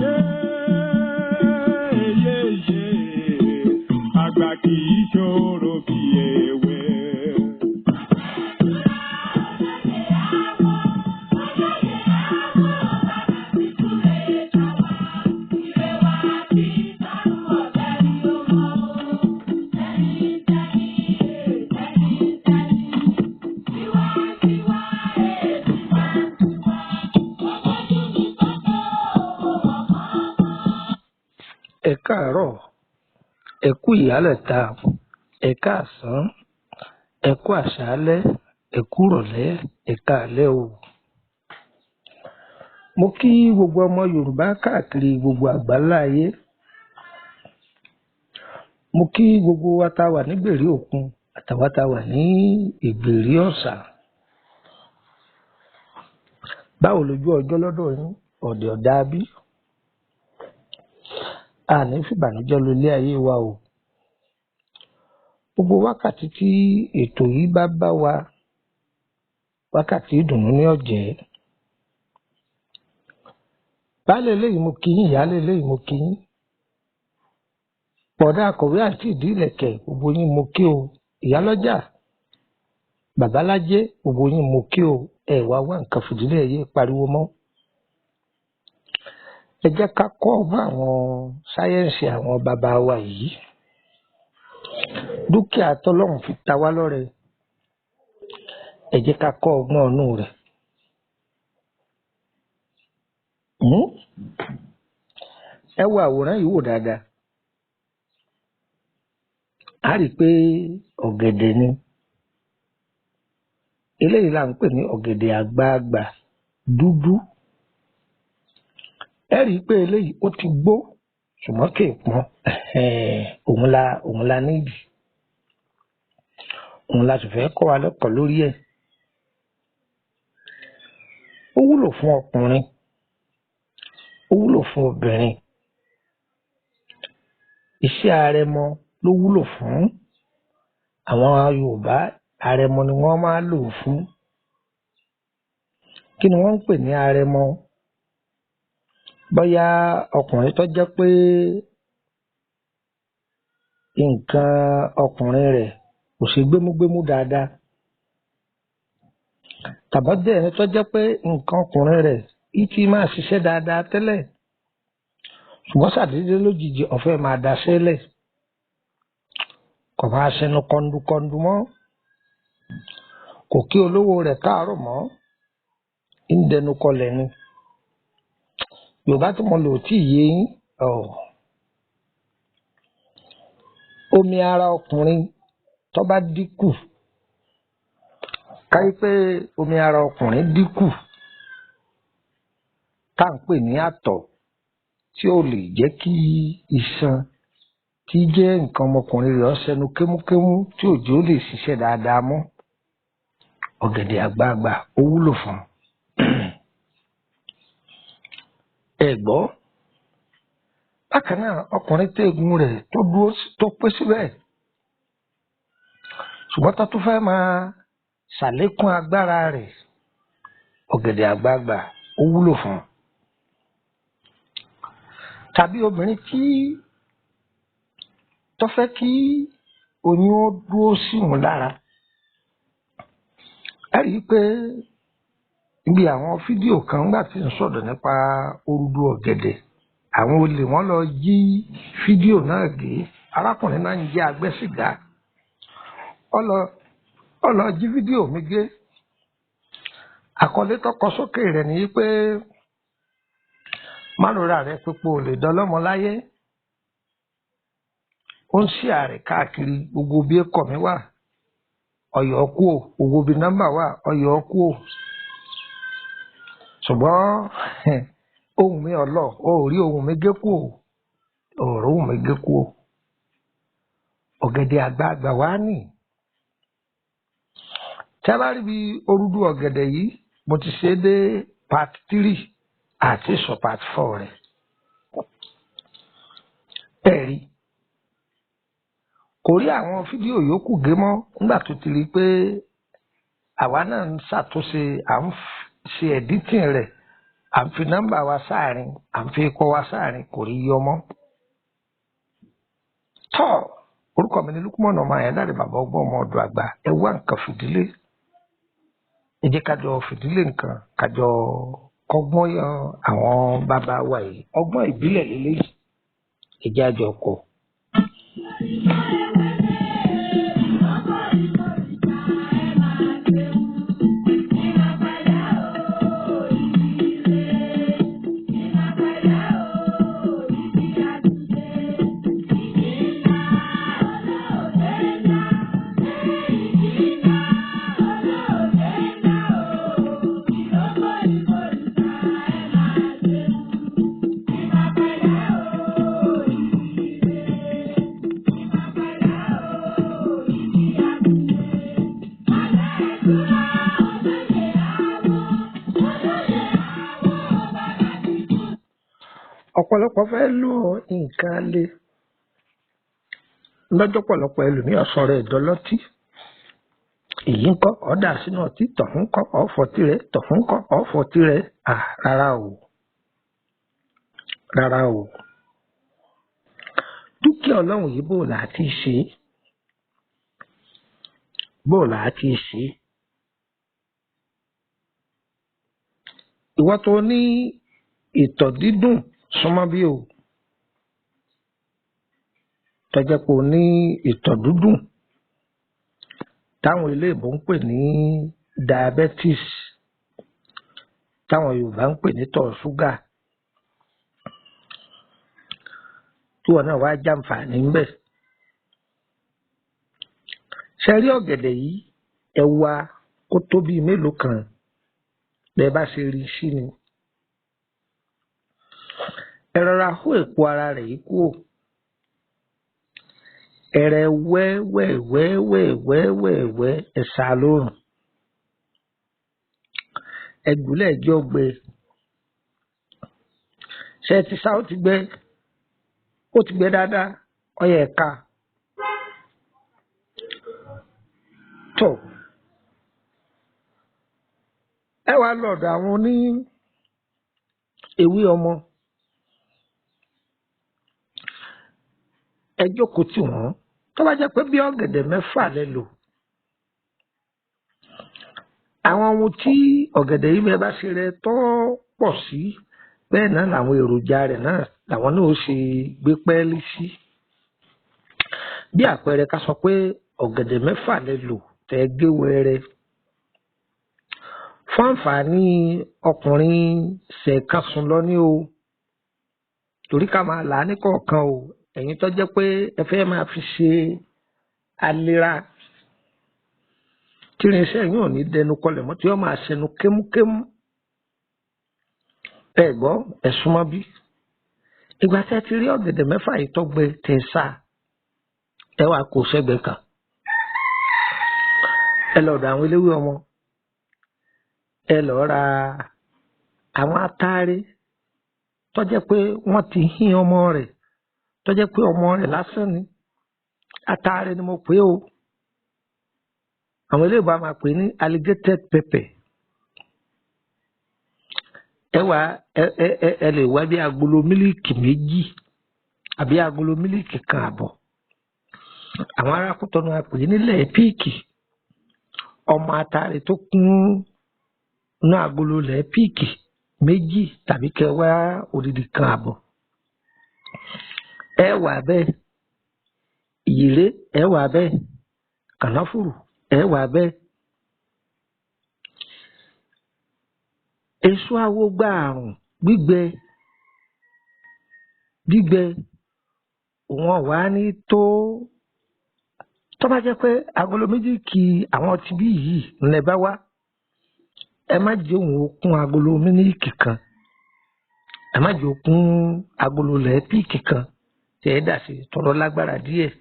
Yé, àgbà kì í ṣòro bí èwe. Ẹ káàárọ̀, ẹ kú ìyálẹ̀ta, ẹ káàsán, ẹ kú àṣálẹ́, ẹ kú ìrọ̀lẹ́, ẹ káalẹ́ o. Mo kí gbogbo ọmọ Yorùbá káàkiri gbogbo àgbáńlá ayé. Mo kí gbogbo wa tá a wà nígbèrí òkun àtàwa tá a wà ní ìgbèrí ọ̀sà. Báwo lójú ọjọ́ lọ́dọ̀ yín? Ọ̀dẹ̀ ọ̀dà bí? A ní fìbànújẹ́ lo ilé ayé wa o. Gbogbo wákàtí tí ètò yìí bá bá wa, wákàtí ìdùnnú ní ọ̀jẹ̀. Baálé eléyìí mo kí yín, ìyáálé eléyìí mo kí yín. Bọ̀dá akọ̀wé àti ìdí ìlẹ̀kẹ̀ gbogbo yín mo kí o. Ìyálọ́jà, babalájé gbogbo yín mo kí o. Ẹ wá wá nǹkan fìdílé ẹ yé pariwo mọ́. Ẹ jẹ́ ká kọ́ ọgbọ́n àwọn sáyẹ́ǹsì àwọn bàbá wa yìí. Dúkìá tọ́lọ́run fi ta wá lọ́rẹ. Ẹ jẹ́ ká kọ́ ọgbọ́n ọnú rẹ̀. Ẹ wo àwòrán yìí wò dáadáa. A rí i pé ọ̀gẹ̀dẹ̀ ni. Eléyìí là ń pè ní ọ̀gẹ̀dẹ̀ àgbagbà dúdú. Ẹ rí i pé eléyìí ó ti gbó ṣùgbọ́n kì í pọ́n. Òun la nídìí. Òun la sì fẹ́ kọ́ wa lẹ́kọ̀ọ́ lórí ẹ̀. Ó wúlò fún ọkùnrin, ó wúlò fún obìnrin. Iṣẹ́ arẹmọ ló wúlò fún. Àwọn Yorùbá arẹmọ ni wọ́n máa ń lò ó fún. Kí ni wọ́n ń pè ní arẹmọ? Bóyá ọkùnrin tó jẹ́ pé nǹkan ọkùnrin rẹ̀ kò ṣe gbémúgbémú dáadáa. Tàbí jẹ́ ẹni tó jẹ́ pé nǹkan ọkùnrin rẹ̀ í ti máa ṣiṣẹ́ dáadáa tẹ́lẹ̀. Ṣùgbọ́n ṣàdédé lójijì ó fẹ́ máa daṣẹ́ lẹ̀. Kò máa ṣẹnu kọndukọndu mọ́. Kò kí olówó rẹ̀ káàárọ̀ mọ́. Ń dẹnu kọlẹ̀ ni. Yorùbá tí mo lò tí yé yín. Omi ara ọkùnrin tó bá dínkù. Káyí pé omi ara ọkùnrin dínkù. Tá à ń pè ní àtọ̀ tí ò lè jẹ́ kí iṣan tí jẹ́ nǹkan ọmọkùnrin rẹ̀ ó ṣẹnu kémúkémú tí ò jẹ́ ó lè ṣiṣẹ́ dáadáa mọ́. Ọ̀gẹ̀dẹ̀ àgbagbà ó wúlò fún un. Ẹ gbọ́. Bákan náà ọkùnrin téegun rẹ̀ tó dúró tó pé síbẹ̀. Ṣùgbọ́n tó tún fẹ́ máa ṣàlékún agbára rẹ̀. Ọ̀gẹ̀dẹ̀ àgbagbà ó wúlò fún un. Tàbí obìnrin tí tó fẹ́ kí oyún ó dúró sí òun lára. Ẹ rí i pé ibi àwọn fídíò kan nígbà tí ń sọ̀rọ̀ nípa orudu ọ̀gẹ̀dẹ̀, àwọn olè wọ́n lọ jí fídíò náà gé. Arákùnrin náà ń jẹ́ agbẹ́sìgá. Ó lọ jí fídíò mi gé. Àkọlé tó kọ sókè rẹ̀ ni pé má rora rẹ pípò lè dọlọ́mọ láyé. Ó ń ṣí ààrẹ káàkiri gbogbo bí ẹ̀kọ́ mi wà. Ọ̀yọ́ kú ò, gbogbo bí nọ́mbà wà, ọ̀yọ́ kú ò. Ṣùgbọ́n ohùn mi ọ̀lọ́, o ò rí ohùn mi gé kú ò, o ò rí ohùn mi gé kú ò. Ọ̀gẹ̀dẹ̀ àgbagbà wá nì. Tí a bá rí bí orúdú ọ̀gẹ̀dẹ̀ yìí, mo ti ṣe é dé part 3 àti sọ part 4 rẹ̀. Ẹ rí. Kò rí àwọn fídíò yòókù gé mọ́ nígbà tó ti rí i pé àwa náà ń ṣàtúnṣe, à ń ṣe ẹ̀dítìn rẹ̀, à ń fi nọ́mbà wa sáàrin, à ń fi ikọ̀ wa sáàrin, kò rí yọ mọ́. Tọ́, orúkọ mi ni Lukumọ̀nà ọmọ Àyàndáre, bàbá ọgbọ́n ọmọ ọ̀dọ̀ àgbà. Ẹ wá nǹkan fìdílé, ẹ jẹ́ ká jọ fìdílé nǹkan, ká jọ kọ́gbọ́n yan àwọn bàbá wa yìí, ọgbọ́n ìbílẹ̀ lélẹ́yìí, ẹ jẹ́ àjọ kọ́. Ọ̀pọ̀lọpọ̀ fẹ́ lo nǹkan le lọ́jọ́, pọ̀lọpọ̀ ẹlòmíràn sọ̀rọ̀ ẹ̀dọ́ lọ́tí. Èyí ń kọ́ ọ̀dà sínú ọtí, tọ̀hún kọ́ ọ̀fọ̀tí rẹ̀, tọ̀hún kọ́ ọ̀fọ̀tí rẹ̀. À, rárá o, rárá o. Dúkìá ọlọ́run yìí, bò là á ti ṣe é, bò là á ti ṣe é. Ìwọ tó ní ìtọ̀ dídùn, súnmọ́ bí o tọ́jẹ́ pé o ní ìtọ̀ dúdùn táwọn iléèbó ń pè ní diabetes, táwọn Yorùbá ń pè ní tọ̀ ṣúgà, tí wọn náà wá jàǹfààní ńbẹ̀. Ṣe rí ọ̀gẹ̀dẹ̀ yìí, ẹ wá kó tó bíi mélòó kan, bẹ́ẹ̀ bá ṣe rí sí ni. Ẹ rọra hó èpo ara rẹ̀ yìí kúrò. Ẹrẹ wẹ́wẹ́wẹ́wẹ́wẹ́wẹ́, ẹ sá lóòrùn. Ẹgbùlẹ̀ ẹjọ́ gbẹ. Ṣé ẹ ti sá? Ó ti gbẹ, ó ti gbẹ dáadáa, ọyẹ ẹ̀ka. Tó, ẹ wá lọ́dọ̀ àwọn oní ewé ọmọ. Ẹ jókòó tì wọ́n. Tó bá jẹ́ pé bí ọ̀gẹ̀dẹ̀ 6 lẹ lò, àwọn ohun tí ọ̀gẹ̀dẹ̀ yìí bẹ́ẹ̀ bá ṣe rẹ tó pọ̀ sí, bẹ́ẹ̀ náà làwọn èròjà rẹ̀ náà làwọn náà ó ṣe gbé pẹ́ẹ́lí sí. Bí àpẹẹrẹ, ká sọ pé ọ̀gẹ̀dẹ̀ 6 lẹ lò tẹ́ gé wẹrẹ. Fún àǹfààní ọkùnrin ṣẹ̀ẹ̀kan sùn lọ ní o, torí ká máa là á ní kọ̀ọ̀kan o. Ẹ̀yin tó jẹ́ pé ẹ fẹ́ máa fi ṣe alera, tí irinṣẹ́ yín ò ní dẹnu kọlẹ̀ mọ́, tí ó máa ṣẹnu kémúkémú. Ẹ gbọ́, ẹ súnmọ́ bí. Ìgbà tí ẹ ti rí ọ̀gẹ̀dẹ̀ 6 yìí tó gbẹ tẹ̀ sá, ẹ wá kó sẹ́gbẹ̀ẹ́ kan. Ẹ lọ ọ̀dọ̀ àwọn eléwé ọmọ. Ẹ lọ ra àwọn atare tó jẹ́ pé wọ́n ti hín ọmọ rẹ̀, tó jẹ́ pé ọmọ rẹ̀ lásán ni. Atare ni mo pè o. Àwọn eléyìí bá máa pè ní alligator pepper. Ẹ wá ẹ ẹ ẹ ẹ lè wá bí agolo mílíìkì 2 àbí agolo mílíìkì 1.5. Àwọn ará Kútọ́nù á pè nílẹ̀ píìkì. Ọmọ atare tó kún inú agolo lẹ̀ píìkì 2 tàbí kẹ wá odidi 1.5. Ẹ wà bẹ́ẹ̀, ìyèré ẹ wà bẹ́ẹ̀, kànáfùrù ẹ wà bẹ́ẹ̀. Èso awogba àrùn gbígbẹ gbígbẹ wọn wà ní tó. Tó bá jẹ́ pé agolo mílíìkì àwọn tí bí yìí ńlẹ̀ bá wá, ẹ má jẹ́ òun ó kún agolo mílíìkì kan, ẹ má jẹ́ ó kún agolo lẹ́ẹ̀píìkì kan tí ẹ dà sí tọrọ lágbára díẹ̀.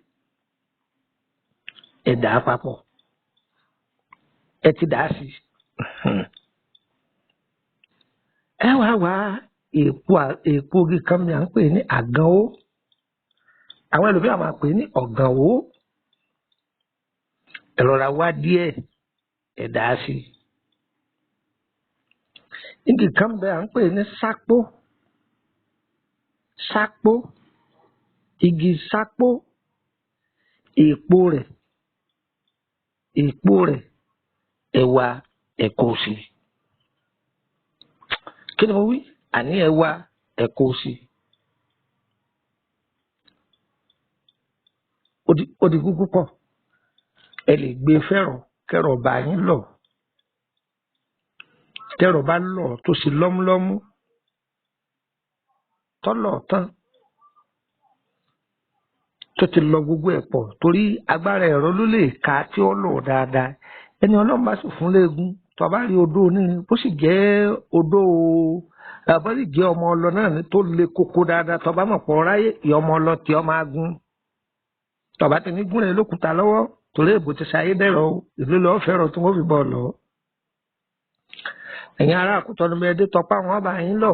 Ẹ dà á papọ̀, ẹ ti dà á sí. Ẹ wá wá èpo èpo igi kan ní à ń pè ní àgànwó, àwọn ẹlòmíràn máa pè ní ọ̀gànwó. Ẹ rọra wá díẹ̀, ẹ dà á sí. Igi kan bẹ à ń pè ní sápó. Sápó, igi sápó, èèpo rẹ̀, èèpo rẹ̀ ẹ̀wà ẹ̀kọ́ òsì. Kí ni mo wí? Àní ẹ̀wà ẹ̀kọ́ òsì. Ó di kúkú pọ̀. Ẹ lè gbé fẹ́rọ̀ kẹ́rọ̀ bá yín lọ̀. Tẹ́rọ̀ bá lọ̀ tó sì lọ́múlọ́mú tọ́lọ̀ tán tó ti lọ gbogbo ẹ̀ pọ̀ torí agbára ẹ̀rọ ló lè ka tí ó lò dáadáa. Ẹni Ọlọ́run bá sì fún léegun tó bá rí odó onírin bó sì jẹ́ odó bó sì jẹ́ ọmọ ọlọ náà ní tó le koko dáadáa tó bá mọ̀ pọ̀ ráyè ìyá ọmọ ọlọ tí ọ máa gún tó bá ti ní gúnlẹ̀ lókùúta lọ́wọ́ torí èbó ti ṣayé dẹ̀rọ̀ o ìlú lọ́ọ́ fẹ́ràn tí wọ́n fi bọ̀ lọ. Ẹ̀yin ará Àkútọ́nu bẹ́ẹ̀ dé tọpá wọn bá yín lọ.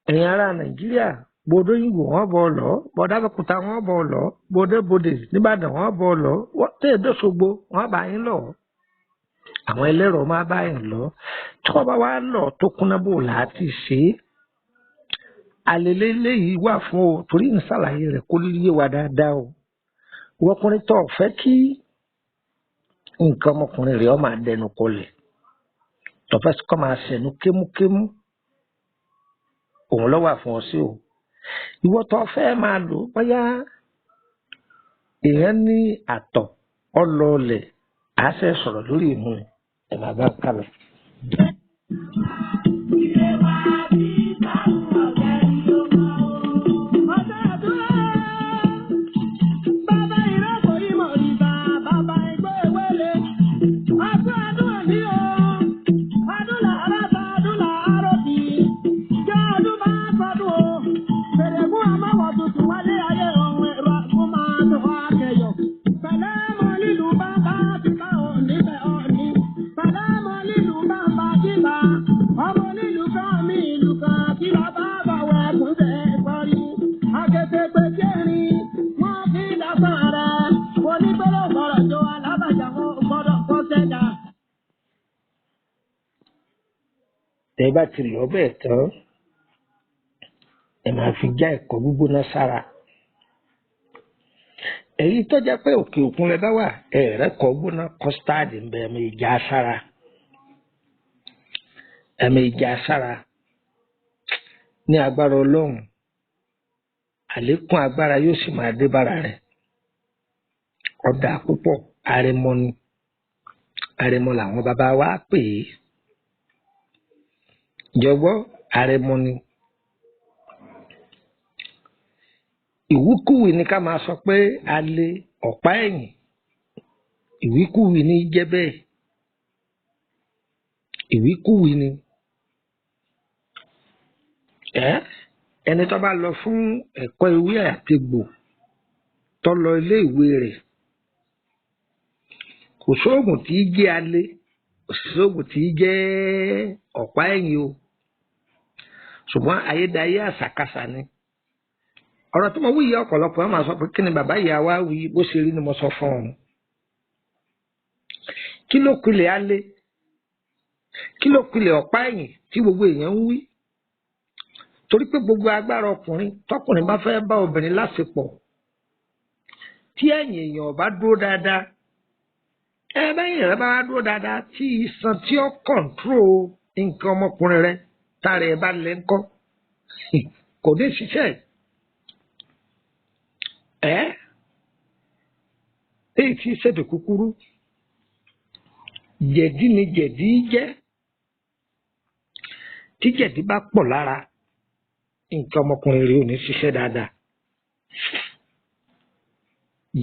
Ẹ̀yin ará Nàìjíríà gbọdọ yìnbó wọn bọ̀ lọ, bọdá Abẹ́òkúta wọn bọ̀ lọ, bọdẹ Bọdẹ nìbàdàn wọn bọ̀ lọ, tẹ dọsọgbó wọn bá yín lọ. Àwọn ẹlẹ́rọ máa bá yín lọ. Tí wọ́n bá wá lọ tó kúnná bò láti ṣe é. Àlelé léyìí wà fún o torí ń ṣàlàyé rẹ̀ kó yé wa dáadáa o. Wọkùnrin tó fẹ́ kí nǹkan ọmọkùnrin rẹ̀ ó máa dẹnu kọlẹ̀, tó fẹ́ kó máa ṣẹnu kémúkémú, òun ló wà fún ọ sí o. Ìwọ tó fẹ́ máa lò bóyá èèyàn ní àtọ̀ ọlọ́ọ̀lẹ̀ á ṣe sọ̀rọ̀ lórí ìmú ẹ̀ máa bá kálọ. Tẹ́ bá ti lọ bẹ́ẹ̀ tán, ẹ máa fi já ẹ̀kọ́ gbígbóná sára. Èyí tó jẹ́ pé òkè òkun lẹ bá wà, ẹ̀rẹ́ kọ́ gbóná kọ́stáàdì ń bẹ ẹ̀mí ìjà sára. Ẹ̀mí ìjà sára. Ní agbára Ọlọ́run, àlékún agbára yóò sì máa dé bára rẹ̀. Ọ̀dà púpọ̀ àrẹ̀mọ ni. Àrẹ̀mọ làwọn bàbá wa pè é. Jọ̀gbọ́ àrẹ̀mọ ni. Ìwíkúwìí ni ká máa sọ pé a lè ọ̀pá ẹ̀yìn. Ìwíkúwìí ní jẹ́ bẹ́ẹ̀. Ìwíkúwìí ni. Ẹ́ ẹni tó bá lọ fún ẹ̀kọ́ ewé àtegbò tó lọ ilé ìwé rẹ̀ kò sóògùn tí í jẹ́ alẹ́, kò sóògùn tí í jẹ́ ọ̀pá ẹ̀yìn o. Ṣùgbọ́n ayédáyé àṣàkáṣà ni. Ọ̀rọ̀ tí mo wí yìí ọ̀pọ̀lọpọ̀ ẹ̀ máa sọ pé kí ni bàbá ìyá wa wí bó ṣe rí ni mo sọ fún un. Kí ló pilẹ̀ alẹ́? Kí ló pilẹ̀ ọ̀pá ẹ̀yìn tí gbogbo èèyàn ń wí? Torí pé gbogbo agbára ọkùnrin tọkùnrin bá fẹ́ bá obìnrin láṣepọ̀ tí ẹ̀yìn èèyàn ò bá dúró dáadáa, ẹ bẹ́yìn rẹ bá wá dúró dáadáa tí iṣan tí ó kọ̀ǹtró nǹkan ọmọkùnrin rẹ tára ẹ bá lẹ ńkọ́ kò ní ṣiṣẹ́. Ẹ́ èyí tí ṣètò kúkúrú jẹ̀dí ni jẹ̀dí jẹ́. Tí jẹ̀dí bá pọ̀ lára nǹkan ọmọkùnrin rẹ ò ní ṣiṣẹ́ dáadáa.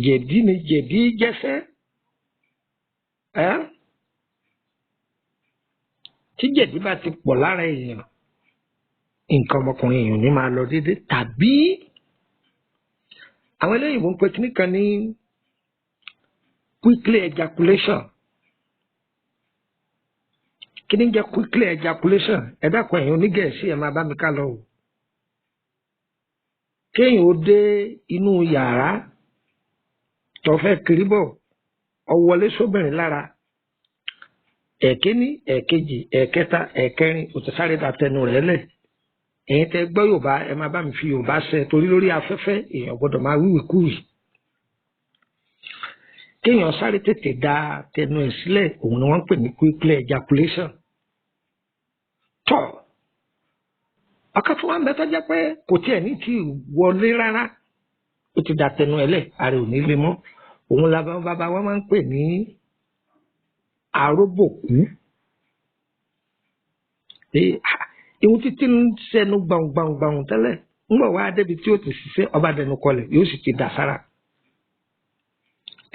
Jẹ̀dí ni jẹ̀dí jẹ́sẹ́. Ẹ́ tí jẹ̀dí bá ti pọ̀ lára èèyàn nǹkan ọmọkùnrin èèyàn ò ní máa lọ déédéé tàbí àwọn eléyìnbó ń pe kíní kan ní quickly ejaculation. Kí ni jẹ́ quickly ejaculation? Ẹ dákun ẹ̀yin onígẹ̀ẹ́sì ẹ̀ máa bá mi ká lọ o. Kéèyàn ó dé inú yàrá tó fẹ́ kiri bọ̀, ó wọlé sóbìnrin lára. Ẹ̀kíní, ẹ̀kejì, ẹ̀kẹta, ẹ̀kẹrin, ó ti sáré da tẹnu rẹ̀ lẹ̀. Ẹ̀yin tẹ́ gbọ́ Yorùbá, ẹ máa bá mi fi Yorùbá ṣe, torí lórí afẹ́fẹ́ èèyàn gbọ́dọ̀ máa wíwìkúwì. Kéèyàn sáré tètè da tẹnu ẹ̀ sílẹ̀, òun ni wọ́n ń pè ní quick ejaculation. Tọ́ ọkàn tó wà ń bẹ tó jẹ́ pé kò tiẹ̀ ní tí wọlé rárá, ó ti da tẹnu ẹ̀ lẹ̀, ara ò ní lè mọ́. Òun la bàbá wa máa ń pè ní aróbòkú. Ìhun títí ń sẹnu gbàngbàngbàng tẹ́lẹ̀, ń bọ̀ wá débi tí ó ti ṣiṣẹ́, ọba dẹnu kọlẹ̀, yóò sì ti dà sára.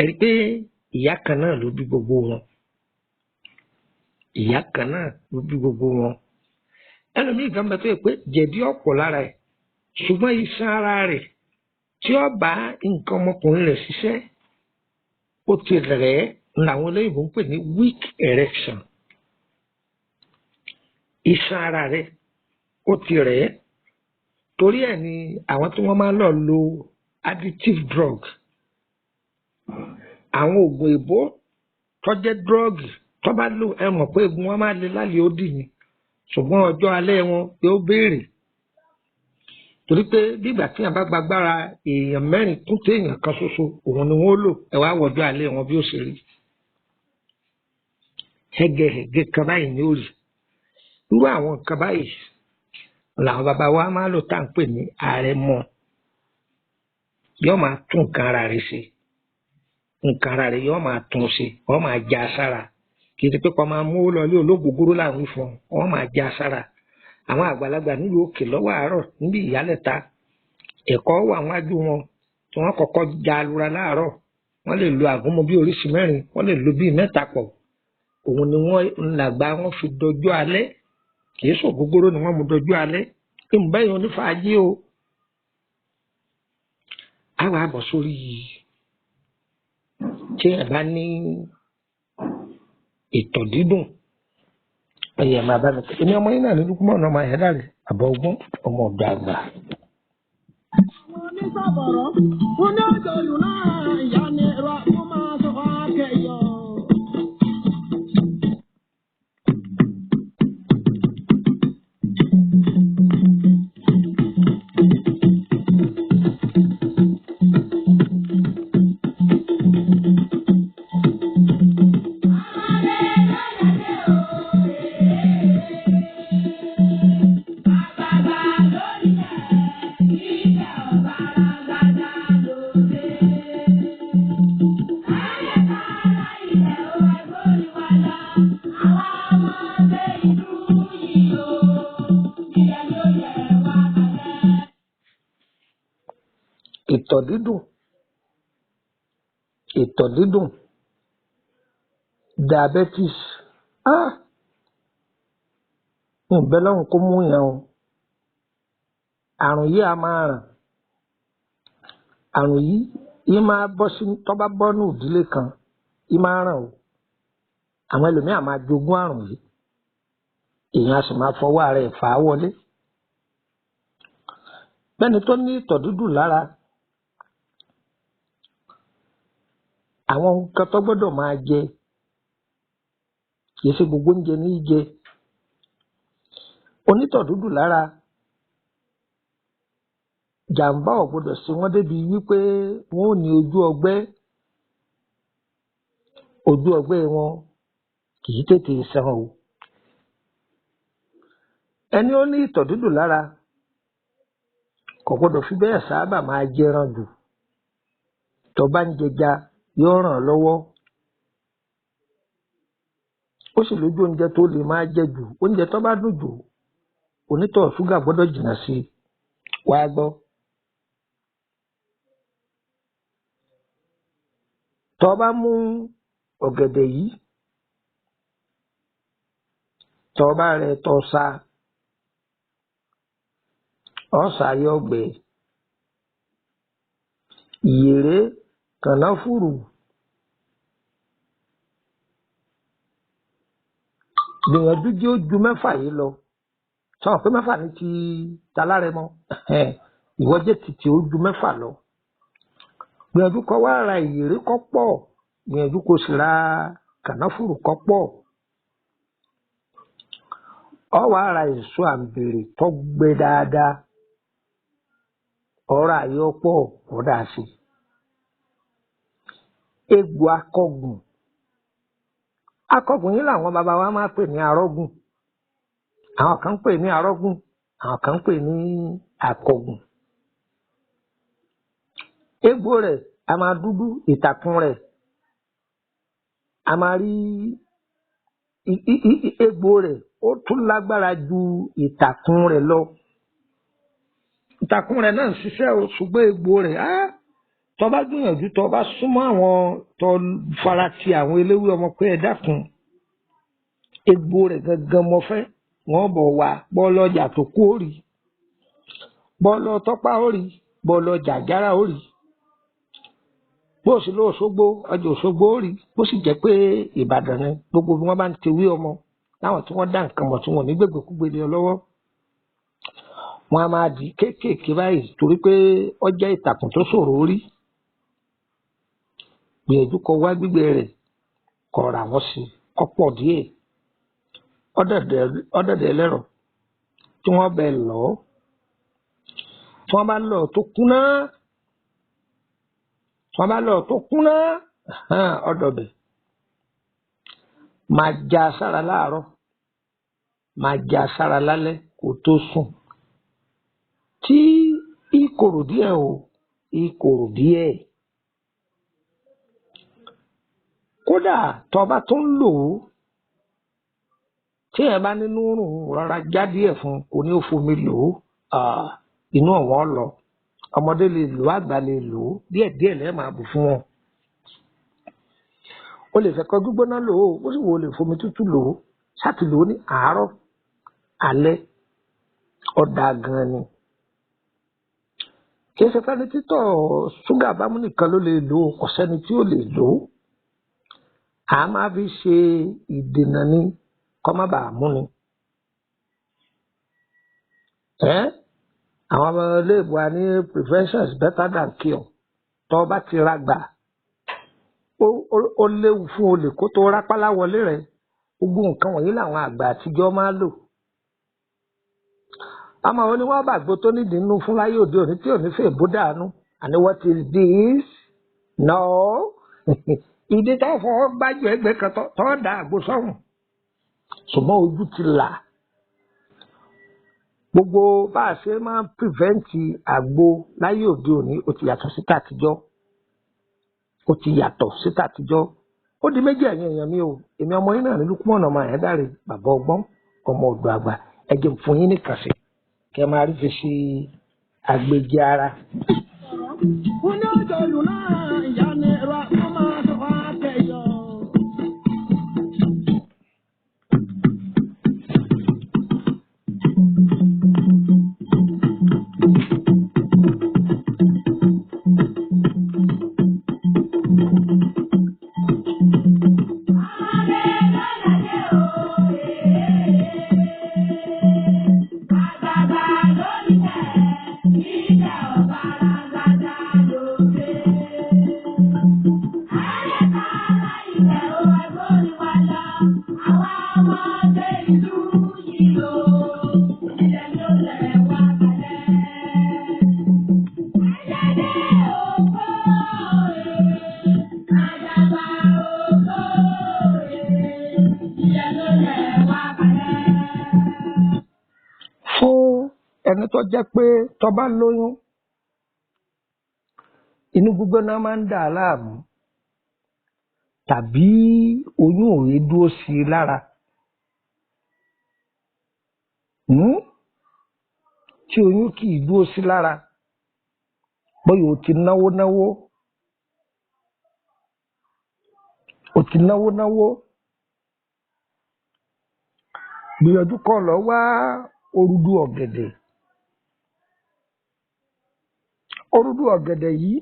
Ẹ̀rí pé ìyá kan náà ló bí gbogbo wọn. Ìyá kan náà ló bí gbogbo wọn. Ẹlòmíì kan bẹ tó yẹ pé jẹ̀dí ọ̀pọ̀ lára ẹ̀, ṣùgbọ́n iṣan ara rẹ̀ tí ó bá nǹkan ọmọkùnrin rẹ̀ ṣiṣẹ́, ó ti rẹ̀ ẹ́, làwọn olóyìnbó ń pè ní weak erection. Iṣan ara rẹ̀ ó ti rẹ̀ ẹ́. Torí ẹ̀ ni àwọn tí wọ́n máa ń lọ lo addictive drug, àwọn oògùn èbó tó jẹ́ drug, tó bá lò, ẹ mọ̀ pé egun wọn máa le lálẹ́ ó dì ní, ṣùgbọ́n ọjọ́ alẹ́ wọn yóò béèrè. Torí pé bígbà tí èèyàn bá gbàgbára èèyàn mẹ́rin kún téèyàn kan ṣoṣo, òun ni wọ́n lò, ẹ wá wọjọ́ alẹ́ wọn bí ó ṣe rí. Hẹ́gẹhẹ̀gẹ kan báyìí ni ó rí. Irú àwọn nǹkan báyìí làwọn bàbá wa máa lò tá à ń pè ní àrẹ̀mọ. Yóò máa tún nǹkan ara rẹ̀ ṣe. Nǹkan ara rẹ̀ yóò máa tún ṣe, wọ́n máa já sára. Kì í ṣe pé kó máa mú lọ ilé olóògógóró láwọn ìfọ̀n, wọ́n máa já sára. Àwọn àgbàlagbà nílùú òkè lọ́wọ́ àárọ̀ níbi ìyálẹ̀ta, ẹ̀kọ́ wà wájú wọn tí wọ́n kọ́kọ́ já lura láàárọ̀. Wọ́n lè lo àgúnmu bí oríṣi mẹ́rin, wọ́n lè lo bíi mẹ́ta pọ̀. Òun ni wọ́n làgbà wọn fi dọjú alẹ́. Kì í ṣògógóró ni wọ́n mú dọjú alẹ́. Ìmùbẹ́yìn onífàájì o. A wà bọ̀ sórí tí ẹ bá ní ìtọ̀ dídùn, ẹ̀yẹ̀ máa bá mi tẹ̀. Èmi ọmọ yín náà ní Lúkúmọ̀nù ọmọ Ayédáre, àbọ̀ ọgbọ́n, ọmọ ọ̀dọ̀ àgbà. Àwọn onísàbọ̀rọ̀, fún ní òjòlù náà, ìyá ni ẹ̀rọ kó máa sọ akẹ́yọ̀. Ìtọ̀ dídùn, ìtọ̀ dídùn, diabetes. Ǹbẹ́ lọ́hùn kó mú yẹn o. Àrùn yìí a máa ràn. Àrùn yìí, yìí máa bọ́ sí, tó bá bọ́ ní ìdílé kan, yìí máa ràn o. Àwọn ẹlòmíràn máa jogún àrùn yìí. Èèyàn a sì máa fọwọ́ ara ẹ̀ fà á wọlé. Bẹ́ẹ̀ni tó ní ìtọ̀ dídùn lára, àwọn nǹkan tó gbọ́dọ̀ máa jẹ, kì í ṣe gbogbo oúnjẹ ní í jẹ. Onítọ̀ dídùn lára, jàǹbá ò gbọ́dọ̀ ṣe wọ́n débi wípé wọ́n ò ní ojú ọgbẹ́. Ojú ọgbẹ́ wọn kì í tètè san o. Ẹni ó ní ìtọ̀ dídùn lára kò gbọ́dọ̀ fi bẹ́ẹ̀ sábà máa jẹran jù. Tó bá ń jẹja, yóò ràn án lọ́wọ́. Ó sì lójú oúnjẹ tó lè máa jẹ jù. Oúnjẹ tó bá dùn jù, onítọ̀ ṣúgà gbọ́dọ̀ jìnnà sí i. Wá gbọ́. Tó bá mú ọ̀gẹ̀dẹ̀ yìí, tó bá rẹ tó sa, ọ̀sà yóò gbẹ. Ìyèré, kànáfùrù, gbìyànjú jẹ́ ó ju mẹ́fà yìí lọ. Sọ pé mẹ́fà ní ti talárẹmọ. Ìwọ jẹ́ títí ó ju mẹ́fà lọ. Gbìyànjú kó wá ra ìyèré kó pọ̀, gbìyànjú kó sì ra kànáfùrù kó pọ̀. Ọ wàá ra èso àǹbèrè tó gbẹ dáadáa, ọ̀rọ̀ àyọpọ̀ ọ̀dà sí. Egbò akọgùn. Akọgùn yìí làwọn bàbá wa máa pè ní arọ́gùn. Àwọn kan ń pè ní arọ́gùn, àwọn kan ń pè ní akọgùn. Egbò rẹ̀ a máa dúdú, ìtàkùn rẹ̀ a máa rí egbò rẹ̀ ó tún lágbára ju ìtàkùn rẹ̀ lọ. Ìtàkùn rẹ̀ náà ń ṣiṣẹ́ o, ṣùgbọ́n egbò rẹ̀ á tó bá gbìyànjú, tó bá súnmọ́ àwọn tó fara ti àwọn eléwé ọmọ pé ẹ dákun, egbò rẹ̀ gangan mo fẹ́, wọ́n bọ̀ wá bọ́ọ̀lù ọjà tó kú ó rí, bọ́ọ̀lù tọ́pá ó rí, bọ́ọ̀lù ọjà àjàrà ó rí, bó o sì lọ Òṣogbo, ọjà Òṣogbo ó rí, bó sì jẹ́ pé Ìbàdàn ni gbogbo bí wọ́n bá ń tewé ọmọ láwọn tí wọ́n dá nǹkan mọ̀ tí wọ́n ní gbègbèkúgbè lé ọ lọ́wọ́, wọn a máa dì í kéékèèké báyìí torí pé ó jẹ́ ìtàkùn tó ṣòro rí. Gbìyànjú kó wá gbígbẹ rẹ̀, kó rà wọ́n sí, kó pọ̀ díẹ̀. Ọ̀dẹ̀dẹ̀ ẹlẹ́rọ tí wọ́n bẹ lọ̀ ọ́, tí wọ́n bá lọ̀ tó kúnná, tí wọ́n bá lọ̀ tó kúnná, ọ̀dọ̀bẹ̀ máa já sára láàárọ̀, máa já sára lálẹ́ kó tó sùn. Tí ìkorò díẹ̀ o, ìkorò díẹ̀. Kódà tó bá tún lò ó, tí ẹ bá nínú rùn rọra já díẹ̀ fún un, kò ní ó fomi lò ó, inú ọ̀wọ́n lọ. Ọmọdé lè lò ó, àgbà lè lò ó, díẹ̀díẹ̀ lẹ́ẹ̀ máa bù fún wọn. O lè fẹ̀kọ gbígbóná lò ó, ó sì wò ó lè fomi tútù lò ó, ṣáà ti lò ó ní àárọ̀, alẹ́, ọ̀dà gan ni. Kì í ṣe fẹ́ni títọ̀ ṣúgà bámú nìkan ló lè lò ó, kò sẹ́ni tí ò lè lò ó. A máa fi ṣe ìdènà ni kó má bàa mú ni. Àwọn ọmọ iléèbó a ní prevention is better than cure. Tó bá ti ra gbà, ó léwu fún olè kó tó rápálá wọlé rẹ̀. Gbogbo nǹkan wọ̀nyí làwọn àgbà àtijọ́ máa ń lò. Àmọ́ àwọn oníwà bàgbó tó nídìí nínú fún láyé òde òní tí ò ní fẹ́ bó dànù. And what is this? No. Ìdí tó fọwọ́ gbájú ẹgbẹ́ kan tó dà àgbo sọ́run. Ṣùgbọ́n ojú ti là. Gbogbo bá a ṣe máa ń pìrìvẹ́ǹtì àgbo láyé òde òní ó ti yàtọ̀ sí tàtijọ́. Ó ti yàtọ̀ sí tàtijọ́. Ó di méjì ẹ̀yin èèyàn mi o. Èmi ọmọ yín náà ní Lúkúmọ̀nà ọmọ Àyándárè, bàbá ọgbọ́n, ọmọ ọ̀dọ̀ àgbà. Ẹ jẹ́ n fún yín nìkan sí. Kẹ́ máa rí fi sí agbèjì ara. Fún ẹni tó jẹ́ pé tó bá lóyún, inú gbígbóná máa ń dà á láàmú tàbí oyún ò rí dúró sí i lára. Tí oyún kì í dúró sí lára, bóyá o ti náwó náwó, o ti náwó náwó, gbìyànjú kó lọ wá òrùdù ọ̀gẹ̀dẹ̀. Òrùdù ọ̀gẹ̀dẹ̀ yìí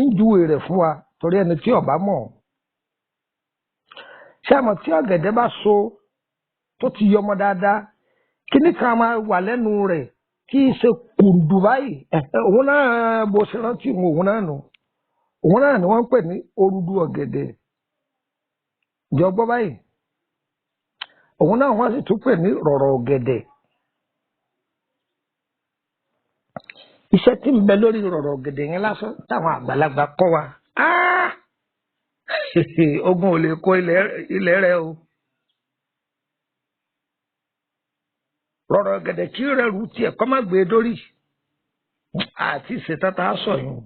ń júwe rẹ̀ fún wa torí ẹni tí ó bá mọ̀. Ṣé àmọ́ tí ọ̀gẹ̀dẹ̀ bá so tó ti yọmọ dáadáa, kíní kan máa wà lẹ́nu rẹ̀ tí í ṣe kùndù báyìí. Òun náà bó ṣe rántí òun náà nù. Òun náà ni wọ́n ń pè ní òrùdù ọ̀gẹ̀dẹ̀. Ǹjẹ́ o gbọ́ báyìí? Òun náà wọ́n sì tún pè ní rọ̀rọ̀ ọ̀gẹ̀dẹ̀. Iṣẹ́ tí ń bẹ lórí rọ̀rọ̀ ọ̀gẹ̀dẹ̀ yẹn lásán táwọn àgbàlagbà kọ́ wa. Ogun ò lè kó ilẹ̀ rẹ o. Rọ̀rọ̀ ọ̀gẹ̀dẹ̀ kí rẹrù tiẹ̀ kọ́ má gbé e dórí. Àti ìṣètàtà sọ̀yún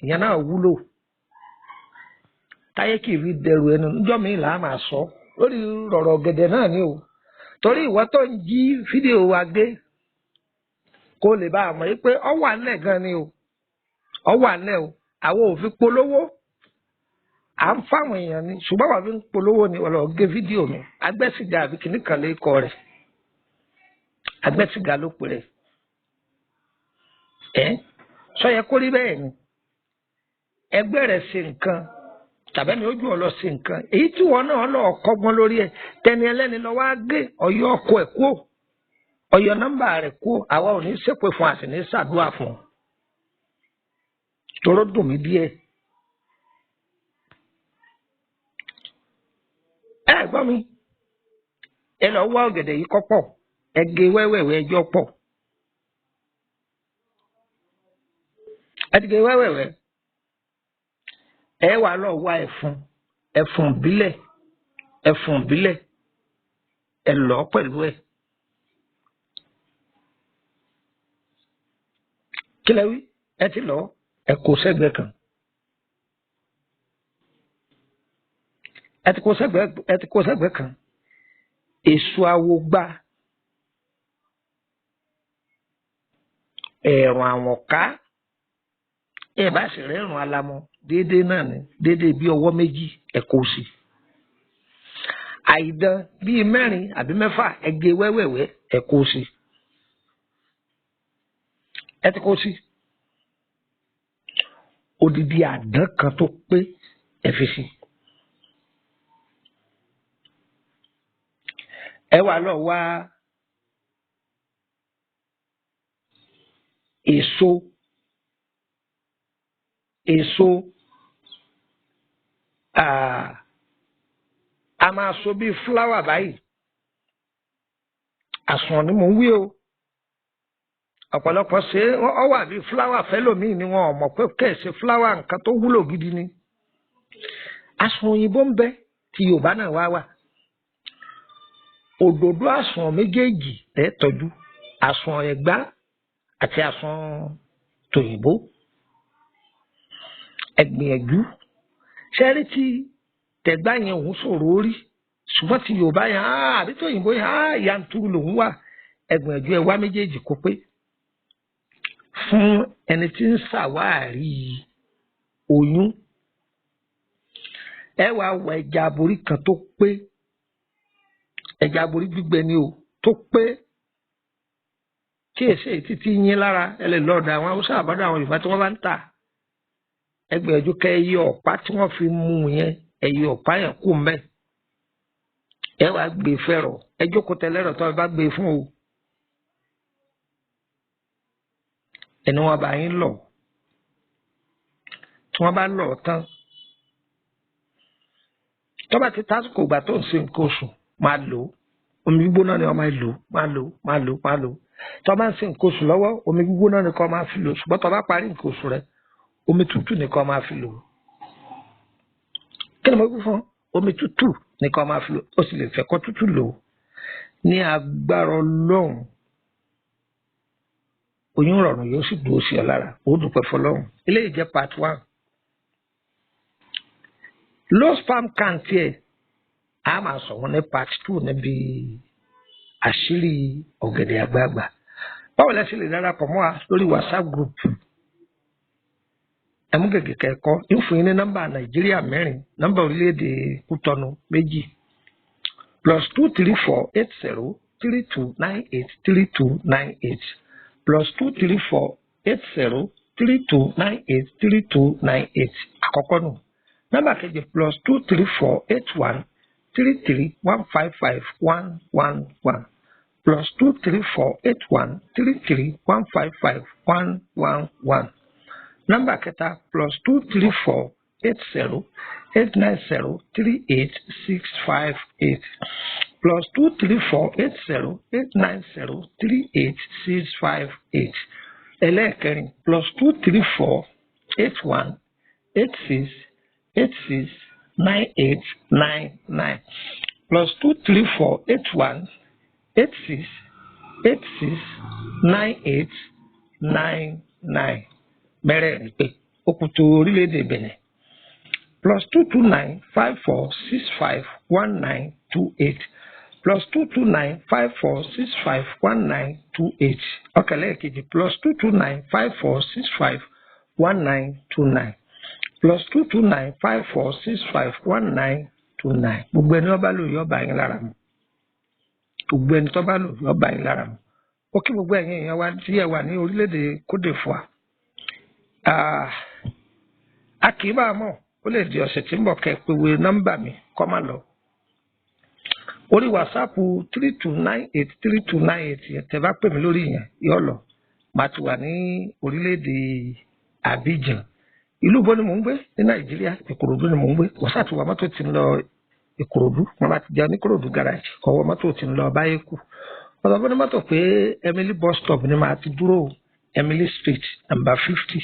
ìyẹn náà wúlò. Táyé kì í fi dẹrù ẹnu níjọ́ mi là á máa sọ lórí rọ̀rọ̀ ọ̀gẹ̀dẹ̀ náà ni o. Torí ìwọ tó ń jí fídíò wa gbé kó lè bá a mọ̀ yìí pé ọ wà nílẹ̀ gan ni o. Ọ wà nílẹ̀ o. Àwọn ò fi polówó. À ń fáwọn èèyàn ni, ṣùgbọ́n wàá fi ń polówó ni ọ̀lọ́ gé fídíò mi. Agbẹ́sìgá àbí kìnnì kan lè kọ rẹ̀. Agbẹ́sìgá ló pè rẹ̀. Ẹ́ sọ yẹ kó rí bẹ́ẹ̀ ni. Ẹgbẹ́ rẹ̀ ṣe nǹkan tàbẹ́ni ojú ọ lọ ṣe nǹkan. Èyí tí wọn náà lọ kọ́gbọ́n lórí ẹ̀. Tẹni ẹlẹ́ni lọ wá gé ọ̀yọ́ ọkọ ẹ̀ kúò. Ọ̀yọ́ nọ́mbà rẹ̀ kúò. Àwa ò ní ṣépè fún, àti ní ṣàdúrà fún. Toró dùn mí díẹ̀. Ẹ gbọ́ mi, ẹ lọ wá ọ̀gẹ̀dẹ̀ yìí kọ́ pọ̀, ẹ gé wẹ́wẹ́wẹ́ ẹjọ́ pọ̀. Ẹ ti gé wẹ́wẹ́wẹ́. Ẹ wà lọ wá ẹ̀fun, ẹ̀fun ìbílẹ̀, ẹ̀fun ìbílẹ̀, ẹ lọ̀ ọ́ pẹ̀lú ẹ̀. Kí lẹ wí? Ẹ ti lọ̀ ọ́, ẹ kó sẹ́gbẹ̀ẹ́ kan. Ẹ ti kó sẹ́gbẹ̀ẹ́, ẹ ti kó sẹ́gbẹ̀ẹ́ kan. Èso awogba, ẹ̀rùn àwọ̀nká, ẹ bá sì rẹ́rùn alamọ, déédéé náà ni, déédéé bí ọwọ́ méjì ẹ kó sí. Àìdán bíi mẹ́rin àbí mẹ́fà ẹ gé wẹ́wẹ́wẹ́ ẹ kó sí. Ẹ ti kó sí. Odidi àdán kan tó pé ẹ fi sí. Ẹ wà lọ wá èso, èso a máa so bíi fúláwà báyìí. Àsùnwọ̀n ni mò ń wí o. Ọ̀pọ̀lọpọ̀ ṣe ọ wà bíi fúláwà fẹ́lòmíì ni wọn ò mọ̀ pé kẹ̀sì fúláwà nǹkan tó wúlò gidi ni. Àsùnwọ̀n òyìnbó ń bẹ tí Yorùbá náà wá wà. Òdòdó àsùnwọ̀n méjèèjì ẹ tọ́jú, àsùnwọ̀n Ẹ̀gbá àti àsùnwọ̀n tòyìnbó. Ẹ gbìyànjú. Ṣẹ́rí tí tẹ̀gbá yẹn òun ṣòro rí, ṣùgbọ́n tí Yorùbá yẹn àbí tòyìnbó yẹn yanturu lòun wà. Ẹ gbìyànjú ẹ wá méjèèjì kó pé fún ẹni tí ń ṣàwárí oyún. Ẹ wá wọ ẹja aborí kan tó pé, ẹja aborí gbígbẹ ni o, tó pé, kí èsì títí yín lára. Ẹ lè lọ́ọ̀dọ̀ àwọn Haúsá àbádọ́ àwọn Yorùbá tí wọ́n bá ń tà. Ẹ gbìyànjú kẹ́ ẹ yọ ọ̀pá tí wọ́n fi mú yẹn, ẹ yọ ọ̀pá yẹn kú mbẹ́. Ẹ wá gbé fẹ́rọ̀, ẹ jókòó tẹ́lẹ̀rọ̀ tó ẹ bá gbé fún o. Ẹni wọn bá yín lọ̀, tí wọ́n bá lọ̀ tán, tó bá ti tásìkò ìgbà tó ń ṣe nǹkan oṣù, máa lò ó. Omi gbígbóná ni wọ́n máa lò, máa lò, máa lò, máa lò. Tó bá ń ṣe nǹkan oṣù lọ́wọ́, omi gbígbóná ni kó máa fi lò. Ṣùgbọ́n tó bá parí nǹkan oṣù rẹ, omi tútù ni kó máa fi lò. Kí ni mo wí fún ọ? Omi tútù ni kó máa fi lò. Ó sì lè fẹ́ kó tútù lò ó. Ní agbára Ọlọ́run, oyún rọrùn yóò sì dúró sí ọ lára. Ó dúpẹ́ fọlọ́run. Eléyìí jẹ́ part one. Low sperm count yẹ, a máa sọ wọn ní part two níbi àṣírí ọ̀gẹ̀dẹ̀ àgbààgbà. Báwo lẹ ṣe lè darapọ̀ mọ́ wa lórí WhatsApp group? Ẹ mú gègé kẹ́kọ̀ọ́, ń fún yín ní nọ́mbà Nàìjíríà mẹ́rin, nọ́mbà orílẹ̀-èdè Kútọ́nù méjì. +234 80 32 98 32 98, +234 80 32 98 32 98 àkọ́kọ́ nù. Nọ́mbà kejì +234 81 33 155 111, +234 81 33 155 111. Nọ́mbà kẹta +234 80 890 38 658, +234 80 890 38 658. Ẹlẹ́ẹ̀kẹrin, +234 81 86 86 98 99, +234 81 86 86 98 99. Mẹ́rẹ̀ẹ̀rin pé ó kù tó orílẹ̀-èdè Benin, +229 54 65 19 28, +229 54 65 19 28. Ọ̀kẹ́lẹ́ kejì, +229 54 65 19 29, +229 54 65 19 29. Gbogbo ẹni wọ́n bá lò yọ bá yín lára mu. Gbogbo ẹni tó bá lò yọ bá yín lára mu. Ó kí gbogbo ẹ̀yin èèyàn wa tí ẹ wà ní orílẹ̀-èdè Côte d'Ivoire. A kì í bá a mọ̀, ó lè di ọ̀sẹ̀ tí ń bọ̀ kẹ́ ẹ pé wo nọ́mbà mi kọ́ má lọ. Orí WhatsApp 32983298 yẹn, tẹ́ bá pè mí lórí yẹn yọ lọ. Màá ti wà ní orílẹ̀-èdè Abidjan. Ìlú bo ni mò ń gbé ní Nàìjíríà? Ìkòròdú ni mò ń gbé. Wọ́sà ti wà mọ́tò tí ń lọ Ìkòròdú. Wọ́n bá ti jẹun ní Ìkòròdú garage, ọwọ́ mọ́tò tí ń lọ Báyékù. Wọ́n sọ fún ní mọ́tò pé Emily bus stop ni màá ti dúró, Emily Street number 50.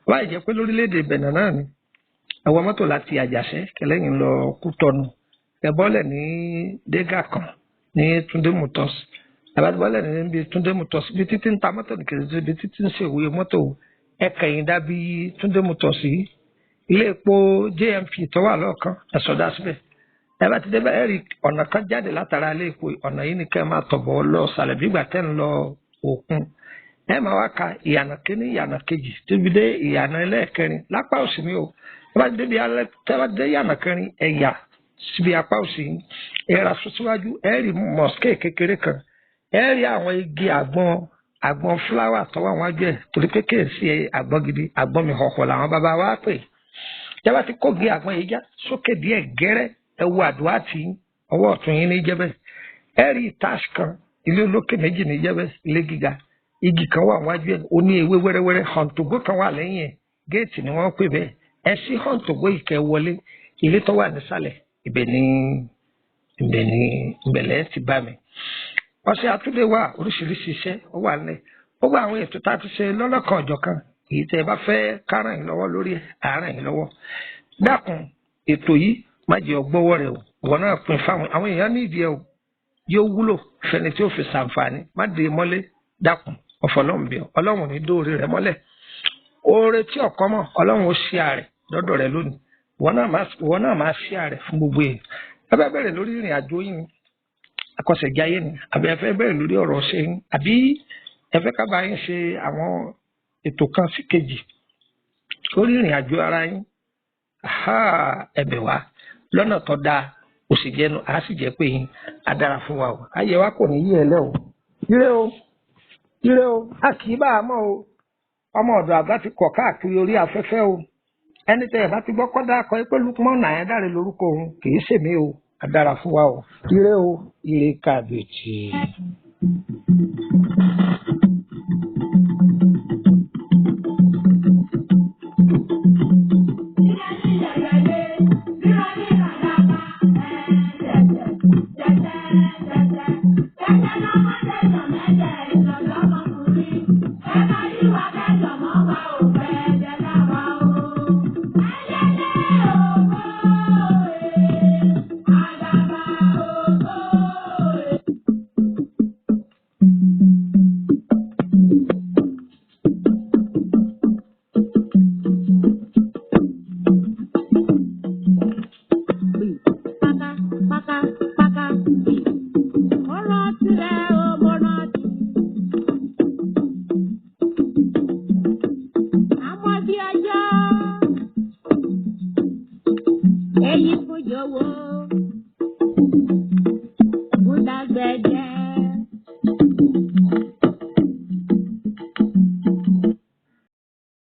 Wọ́n á jẹ́ pé lórílẹ̀-èdè Benin náà ni, ẹwọ mọ́tò láti Àjàṣẹ́ kẹlẹ́yìn lọ Kútọ́nù, ẹ bọ́lẹ̀ ní Dégà kan ní Túndé Motors. Ẹ bá ti bọ́lẹ̀ níbi Túndé Motors, ibi títí ń ta mọ́tò nìkejì, ibi títí ń ṣèwé mọ́tò, ẹ kẹ̀yìn dábí Túndé Motors yìí, ilé epo JMP tó wà lọ́ọ̀kan, ẹ sọdá síbẹ̀. Ẹ bá ti débẹ̀, ẹ rí ọ̀nà kan jáde látara ilé epo. Ọ̀nà yìí ni kẹ́ ẹ máa tọ̀bọ̀ lọ sàlẹ̀ bí ìgbà tẹ́ ń lọ òkun. Ẹ máa wá ka ìyànà kíní, ìyànà kejì, tóbi dé ìyànà ẹlẹ́ẹ̀kẹrin lápá òsì mi o. Ẹ bá ti débi alẹ́, tẹ́ bá ti dé ìyànà kẹrin, ẹ yà síbi apá òsì yín, ẹ ra sún síwájú, ẹ rí mosque kékeré kan, ẹ rí àwọn igi àgbọn, àgbọn fúláwà tó wà wájú ẹ, torí pé kéèsì àgbọn gidi, àgbọn mi họ̀họ̀ làwọn bàbá wa pè. Tẹ́ bá ti kógi àgbọn yìí já sókè díẹ̀ gẹ́rẹ́, ẹ wo àdúrà tí ọwọ́ ọ̀tún yín ní jẹ́bẹ̀, ẹ rí ìtaṣ kan, ilé olókè méjì ní jẹ́bẹ̀, ilé gíga, igi kan wà wájú ẹ, ó ní ewé wẹ́rẹ́wẹ́rẹ́, hàǹtògó kan wà lẹ́yìn ẹ̀, géètì ni wọ́n pè bẹ́ẹ̀. Ẹ sí hàǹtògó ìkẹ́ wọlé, ilé tó wà nísàlẹ̀ ibẹ̀ ní ibẹ̀ ní ibẹ̀lẹ̀ ti bá mi. Ọṣẹ àtúndé wà, oríṣiríṣi iṣẹ́ ó wà nílẹ̀. Gbogbo àwọn ètò tá a ti ṣe lọ́lọ́kan ọ̀jọ̀kan, èyí tẹ́ ẹ bá fẹ́ ká ràn yín lọ́wọ́ lórí ẹ̀, à ràn yín lọ́wọ́. Dákun, ètò yìí má jẹ́ ọgbọ́wọ́ rẹ o. Ìwọ náà pín fáwọn àwọn èèyàn ní ìdí ẹ o, yóò wúlò fẹni tí ó fi ṣàǹfààní. Má dé mọ́lé, dákun, ọ̀fọ̀lọ́run bí ọ. Ọlọ́run ní dóore rẹ mọ́lẹ̀. Oore tí ọ̀kọ́ mọ̀, Ọlọ́run ó ṣe àrẹ̀ lọ́dọ̀ rẹ lónìí. Ìwọ náà máa ṣe àrẹ̀ fún gbogbo èèyàn. Ẹ bá bẹ̀rẹ̀ lórí ìrìn àjò yín ni, akọ̀ṣẹ̀jáyé ni, àbí ẹ fẹ́ bẹ̀rẹ̀ lórí ọ̀rọ̀ ṣe yín, àbí ẹ fẹ́ ká bá yín ṣe àwọn ètò kan sí kejì lórí ìrìn àjò ara yín, ẹ bẹ̀ wá lọ́nà tó dáa, ó sì jẹ́nu, á sì jẹ́ pé yín á dára fún wa o. Ayé wa kò ní yí ẹ lẹ́ o. Ire o, ire o, a kì í bá a mọ̀ o. Ọmọ ọ̀dọ̀ àgbà ti kọ̀ káàkiri orí afẹ́fẹ́ o. Ẹni tẹ́ ẹ bá ti gbọ́ kọ́dá akọ ẹ pé Lukman Ayádáre lórúkọ òun, kì í ṣèmi o. Á dára fún wa o. Ire o, ire kàbìtì. Èyí fún jọ̀wọ́.